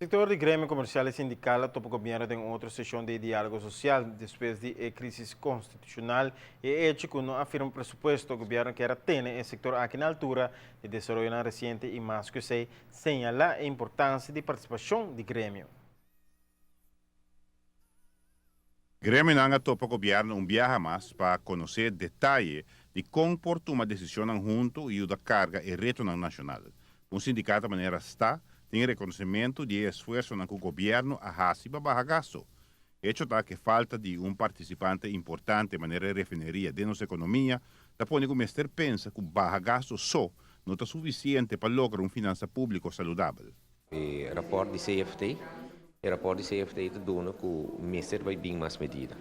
Sektor di gremio komersial i sindikal a topa gobièrnu den un otro seshon di diálogo sosial. Despues di e krísis konstitushonal i e echo ku no a firma presupuesto, gobièrnu kier a tene e sektor aki na altura di desaroyonan resiente i mas ku esei señalá e importansia di partisipashon di gremio. Gremionan a topa gobièrnu un biaha mas pa konosé detaye di kon por tuma desishonnan huntu i yuda karga e retonan nashonal. Un sindikato manera sta tin rekonosementu di e esfuersonan ku gobièrnu a hasi pa baha gastu. Hecho ta ku e falta di un partisipante importante manera e refineria den nos ekonomia ta pone ku mester pensa ku baha gastu so no ta sufisiente pa logra un finansa públiko saludabel. E rapòrt di CFT, E rapòrt di CFT ta duna ku mester bai bin mas medida.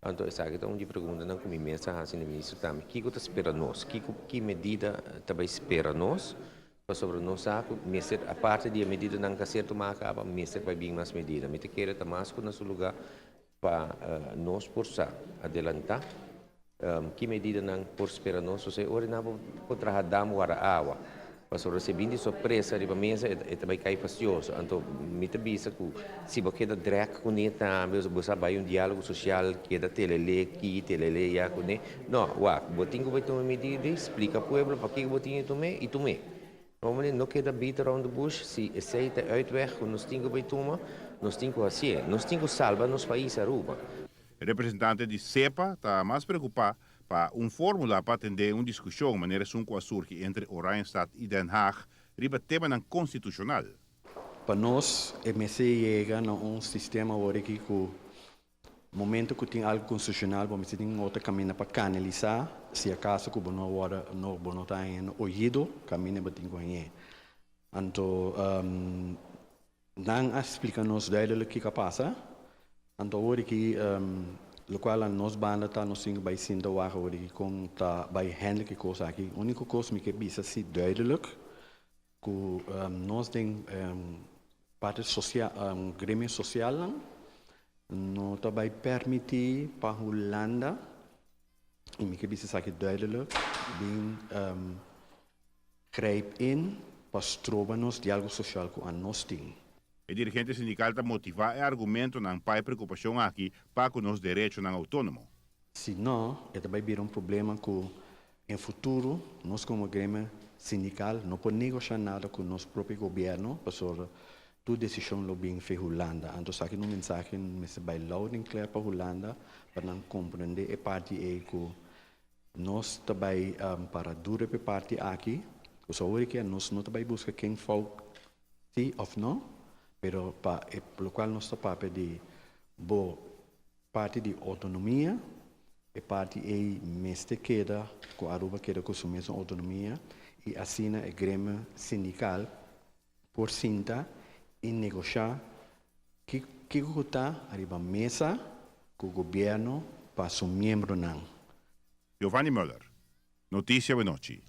Anto esaki ta un di preguntanan ku mi mes a hasi na minister tambe. Kiko ta spera nos? Kiko ki medida ta bai spera nos? Pasobra nos sa ku mester aparte di e medidanan ku a ser tumá kaba mester bai bin mas medida. Mi ta kere ta mas ku na su lugá pa nos por sa adelantá ki medidanan por spera nos. Osea ora nan por traha dam warda awa, pasobra si e bin di sorpresa riba mesa e ta bai kai fastioso. Anto mi ta bisa ku si bo keda drèk kuné tambe, bo sa bai un diálogo sosial keda telelé ki, telelé ya kuné. No, wak, bo tin ku bai tuma medida i splika pueblo pakiko bo tin di tum'é i tum'é. Hombre, no keda beat around the bush, si esey ta e uitweg cu nos tin cu bay tuma, nos tin cu hacié. Nos tin cu salba nos pais Aruba. E representante di SEPA ta mas preocupa pa un formula pa atende un discusion manera esun cu a surgi entre Oranjestad y Den Haag riba temanan constitucional. Pa nos e mester yega na un sistema awor aki cu Momento ku tin algu konstitushonal bo mester tin otro kaminda pa kanalisá si akaso ku bo no a wòrdu no bo no ta haña no oido kaminda bo tin ku hañ'é. Anto nan a splika nos duidelik kiko a pasa anto awor aki lokual a nos banda ta nos tin ku bai sinta wak awor aki kon ta bai handle ki kos aki. Uniko kos mi ke bisa si duidelik ku nos den Parti sosial, gremio sosialnan no ta bai permití pa Hulanda, i mi ke bisa esaki duidelik, bin grijp in pa stroba nos diálogo sosial ku anos tin. E dirigente sindikal ta motivá e argumentonan pa e preokupashon aki pa ku nos derechonan outónomo. Si no, e ta bai bira un problema ku En futuro nos como gremio sindical no por negocia nada cu nos propio gobierno pasobra tur decision lo bin fe Hulanda. Anto esaki ta un mensahe mester bay loud and clear pa Hulanda pa nan comprende e parti ey cu nos ta bay para duro pa e parti aki. Pasobra awor aki nos no ta bay busca ken fout si of no pero pa e locual nos ta papia di bo Parti di autonomia, e parti ei mester keda ku Aruba keda ku su mesun autonomia i asina e gremio sindical por sinta i negoshá kiko ku ta ariba mesa ku gobierno pa su miembronan. Giovanni Muller, Noticia Wenochi.